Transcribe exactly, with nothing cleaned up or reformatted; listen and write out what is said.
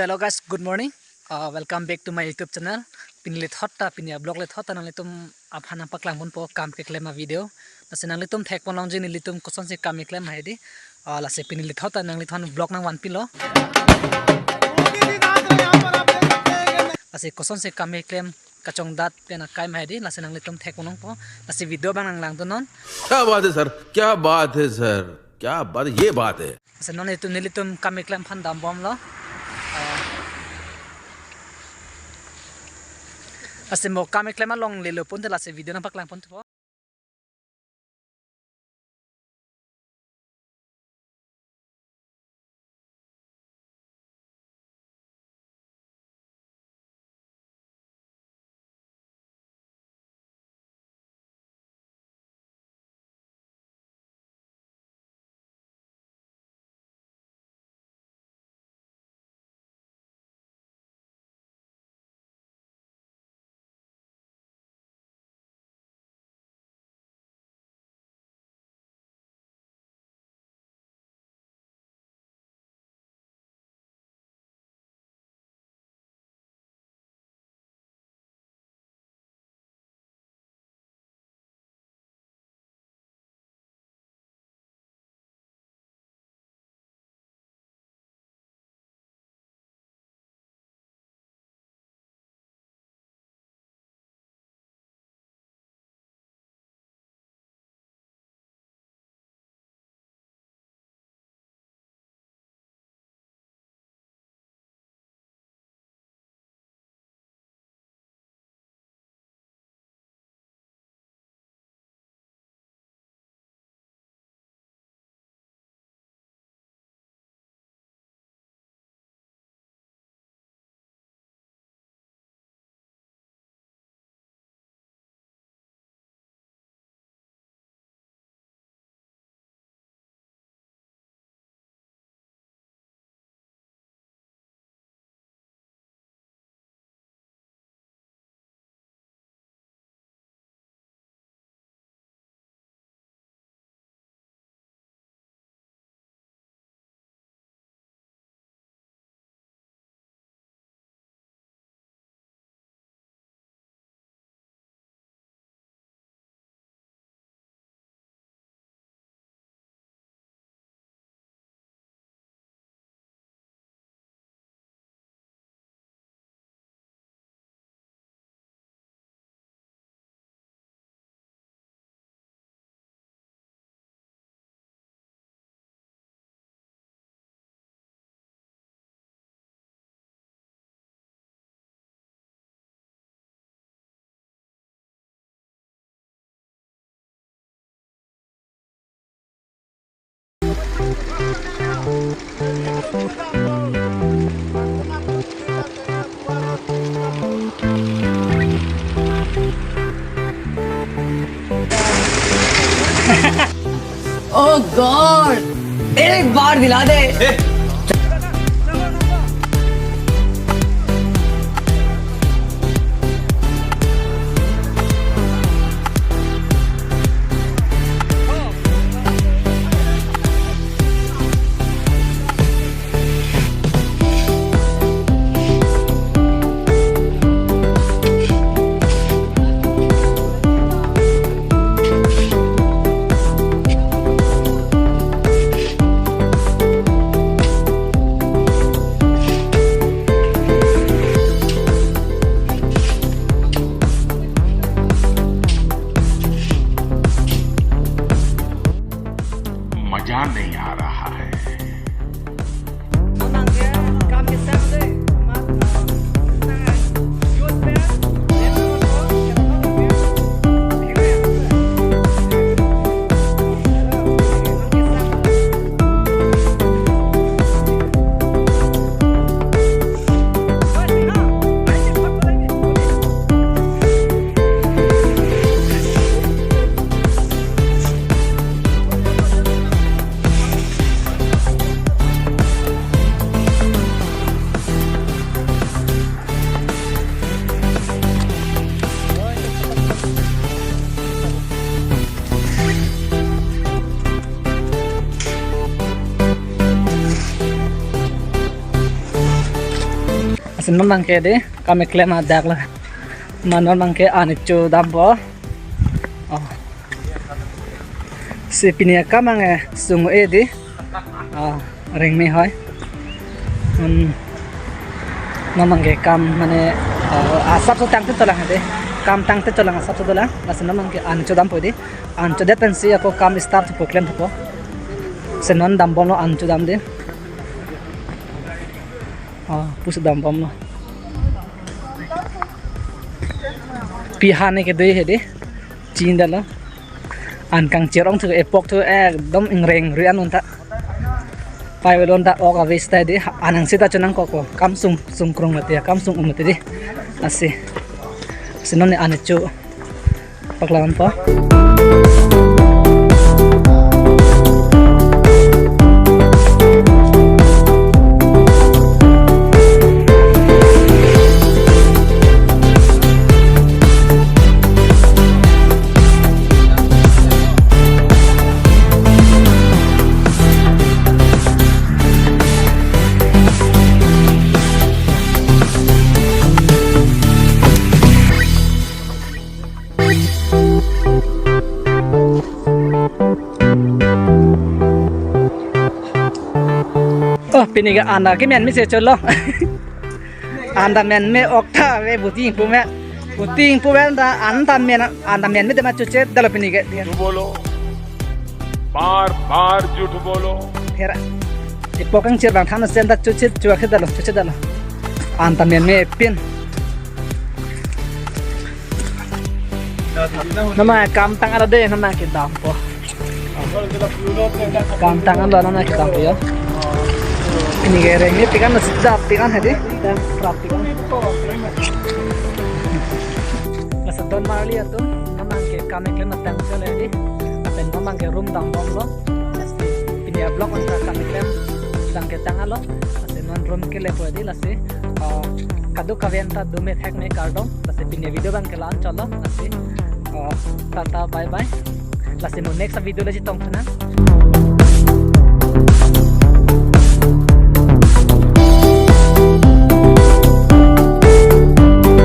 Hello guys, good morning. Uh, welcome back to my YouTube channel. Pini lethot ta, pini a-vlog lethot ta nanglitum aphan nangpaklang ponpo kam keklem a-video. Lasi nanglitum thekpon longji nelitum kosonsi kam keklem hedi. Uh, lasi pini lethot ta nanglitum vlog nangvanpilo. Lasi kosonsi kam keklem kachongdat pen akai ma hedi, lasi nanglitum thekpon longpo. Lasi video abang nanglangdunnon. क्या बात है सर, क्या बात है सर, क्या बात, ये बात है। Lasi non itum nelitum kam keklem aphan dambomlo. Ah. Lasi mo kam keklem along lelo ponte, lasi video nangpaklang ponpo. Oh God, एक बार दिला दे। मजा नहीं आ रहा है। Si non abangke dei, kam keklem adak lo. Ma non abangke an kecho dampo. Oh. Si pini akam abangke sung e dei. Oh, rengme hoi. Hmm. Non abangke kam mane, oh, asapso tangte tolang dei. Kam tangte tolang asapso tolang. Lasi non abangke an kecho dampo dei. An kechodet pensi ako kam start thupo, klem thupo. Si non dambomlo an kecho dam dei. Oh, pusi dambomlo. Pi han ne kedo he dei. Chinidetlo. An kangcher ong thu epok thu ekdom ingreng ri an unta. Pai belon ta ok avis ta dei. An angse ta chonangkok ko. Kam sung, sung krung mati, kam sung um mati dei. Lasi. Si non ne an kecho paklang po. Oh, pini ke an ta kemen mesen cholo. An ta menme ok ta ve puting pu me. Puting pu vel ta an ta men, an ta menme te ma chochet damlo pini ke. झूठ बोलो, बार बार झूठ बोलो। Hera. Epok kangcher abang than sen ta chochet, chua ke damlo, chochet damlo. An ta menme pin. Nama kam tanglo dei, nama kedampo. Kam tanglo, nama kedampo ya. Pini ke rengme pik an, sida pik an he dei. Dam prap pik an. Lasi don marli atum, non abangke kam keklem atang chole dei. Lapen non abangke room dambomlo. Lasi pini a-vlog abangke kam keklem abangke tanglo. Lasi non room kelepo dei lasi. Oh, kadokave an ta dome thekme kardom. Lasi pini video abangke la-an cholo. Lasi. Oh, tata bye bye. Lasi mo next video le chetong thunang.